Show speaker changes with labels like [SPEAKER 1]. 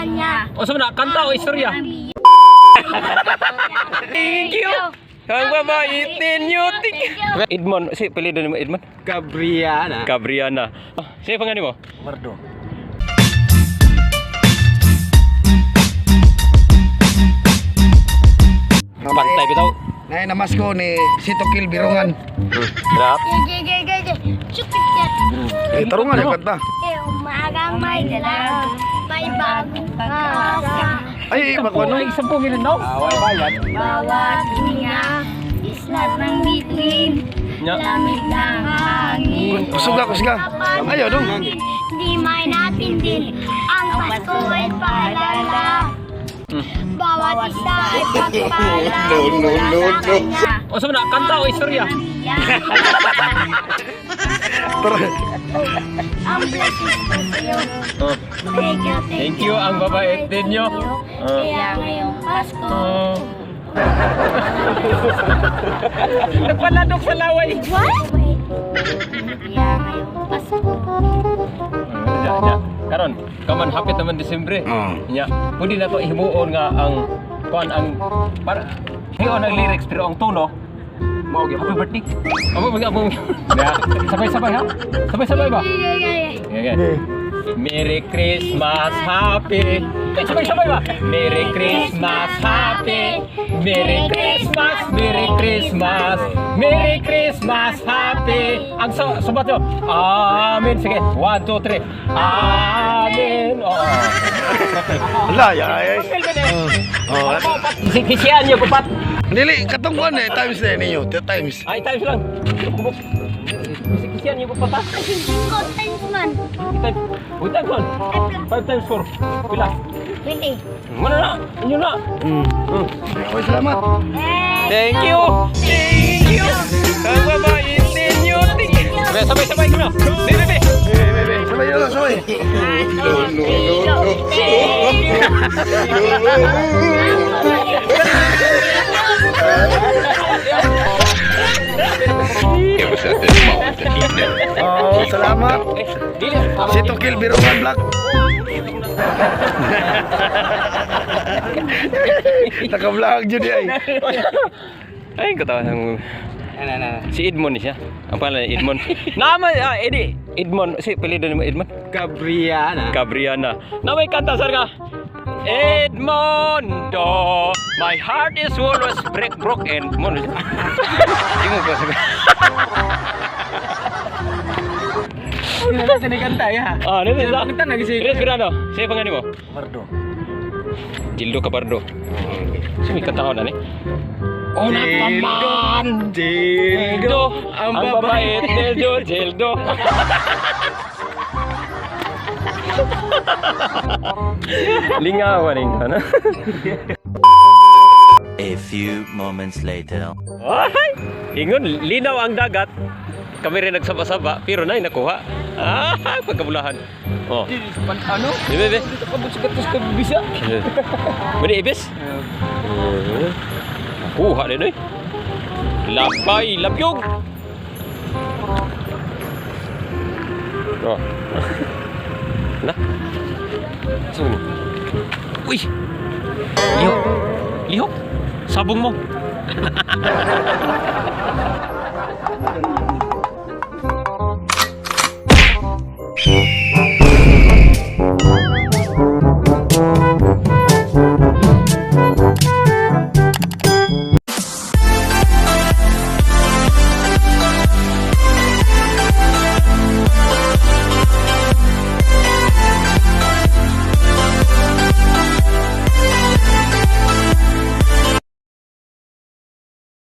[SPEAKER 1] Kanya.
[SPEAKER 2] O sa na, kanta o istorya? Thank you. Ang babait ninyo. Thank you. Edmond, si pilido nimo Edmond?
[SPEAKER 3] Gabriana.
[SPEAKER 2] Gabriana. Ah, sige pangalan nimo?
[SPEAKER 3] Bardo.
[SPEAKER 2] Pantay bitaw.
[SPEAKER 4] Nay namasko ni Sito Kil Birungan.
[SPEAKER 2] Rap.
[SPEAKER 4] Eh tarungan yung kanta.
[SPEAKER 1] Umagang may dala, may bagong pag-asa.
[SPEAKER 4] Ay, bako ano?
[SPEAKER 2] Ay, 10 ilan daw.
[SPEAKER 3] Away bayad.
[SPEAKER 1] Bawat hininga, islat ng bituin,
[SPEAKER 2] Nya.
[SPEAKER 1] lamig ng hangin.
[SPEAKER 4] Kusga, kusga. Ayaw dong.
[SPEAKER 1] Di may napindin, ang Pasko ay paalala. Bawat isa ay pagpala mula sa kanya.
[SPEAKER 2] O sa na, kanta o istorya?
[SPEAKER 4] Tara.
[SPEAKER 1] Ang blessings ko sa'yo.
[SPEAKER 2] Oh.
[SPEAKER 1] Thank you,
[SPEAKER 2] Thank you, ang babait ninyo. Oh.
[SPEAKER 1] Kaya ngayong Pasko,
[SPEAKER 2] Oh. Nagpaladok sa laway.
[SPEAKER 1] What? Kaya ngayong Pasko.
[SPEAKER 2] Ya, ya. Karon, kaman hapit naman Disyembre.
[SPEAKER 4] Oo.
[SPEAKER 2] Nya, pwede na to himuon nga ang kuan ang para himuon ang lyrics pero ang tono mao gyud happy birthday. Amo mag amo. Ya, sabay-sabay ha. Sabay-sabay ba?
[SPEAKER 1] Yeah.
[SPEAKER 2] Okay. Merry Christmas, happy. Eh, sabay-sabay ba? Merry Christmas, happy. Merry Christmas, Merry Christmas. Merry Christmas, happy. Ang subat nyo. Amen. Sige. One, two, three. Amen. Oo.
[SPEAKER 4] Wala, ya, ay. Oh.
[SPEAKER 2] Kisian niyo, kupat.
[SPEAKER 4] Dili katong kuan eh times na ninyo, two times.
[SPEAKER 2] Ay, times lang. Kisian niyo, kupat ha?
[SPEAKER 1] Cinco times man.
[SPEAKER 2] Times. Uy, times one. 5 times 4. Pila?
[SPEAKER 1] 20.
[SPEAKER 2] Mana na? Inyo na.
[SPEAKER 4] Okay, salamat.
[SPEAKER 2] Thank you. Thank you. Ang babait ninyo. Thank you. Sabay, sabay, sabay ko na. Bebe, bebe.
[SPEAKER 4] Eh, eh, eh, sabay na lang, sabay.
[SPEAKER 1] No, no, no, no.
[SPEAKER 5] It was at this moment that he knew.
[SPEAKER 4] Oh, salamat.
[SPEAKER 2] Eh, dili.
[SPEAKER 4] Sito Kil Birungan Black. Naka-vlog jud ay.
[SPEAKER 2] Ay, katawa ng
[SPEAKER 3] Ano, ano.
[SPEAKER 2] si Edmond ni siya. Ang pangalan niya, Edmond. Nama, ah, Eddie. Edmond. Si, pilido ni mo Edmond.
[SPEAKER 3] Gabriana.
[SPEAKER 2] Gabriana. Na may kanta sar ka. Edmondo, my heart is always break broken. Mo na siya. Ingon ko sabi.
[SPEAKER 3] Hindi na sinikanta ya.
[SPEAKER 2] Ah, nito sa.
[SPEAKER 3] Kanta na kasi.
[SPEAKER 2] Chris Pirano, siya pangalan mo?
[SPEAKER 3] Bardo.
[SPEAKER 2] Gildo Cabardo. Sino may kanta ko na ni? Oh, napaman!
[SPEAKER 3] Gildo.
[SPEAKER 2] Ang babait ni Gildo. Lingawan rin ka na.
[SPEAKER 6] A few moments later.
[SPEAKER 2] Ay! Ingon, linaw ang dagat. Kami rin nagsaba-saba, pero na'y nakuha. Ah, pagkabulahan. Oh.
[SPEAKER 3] Ano?
[SPEAKER 2] Di ba, be?
[SPEAKER 3] Dito ka busigatos ka bisa.
[SPEAKER 2] Mani, ibis? Kuha din, eh. Lapay, lapyog! Oh. Na? Saan mo? Uy! Lihok! Lihok! Sabong mo!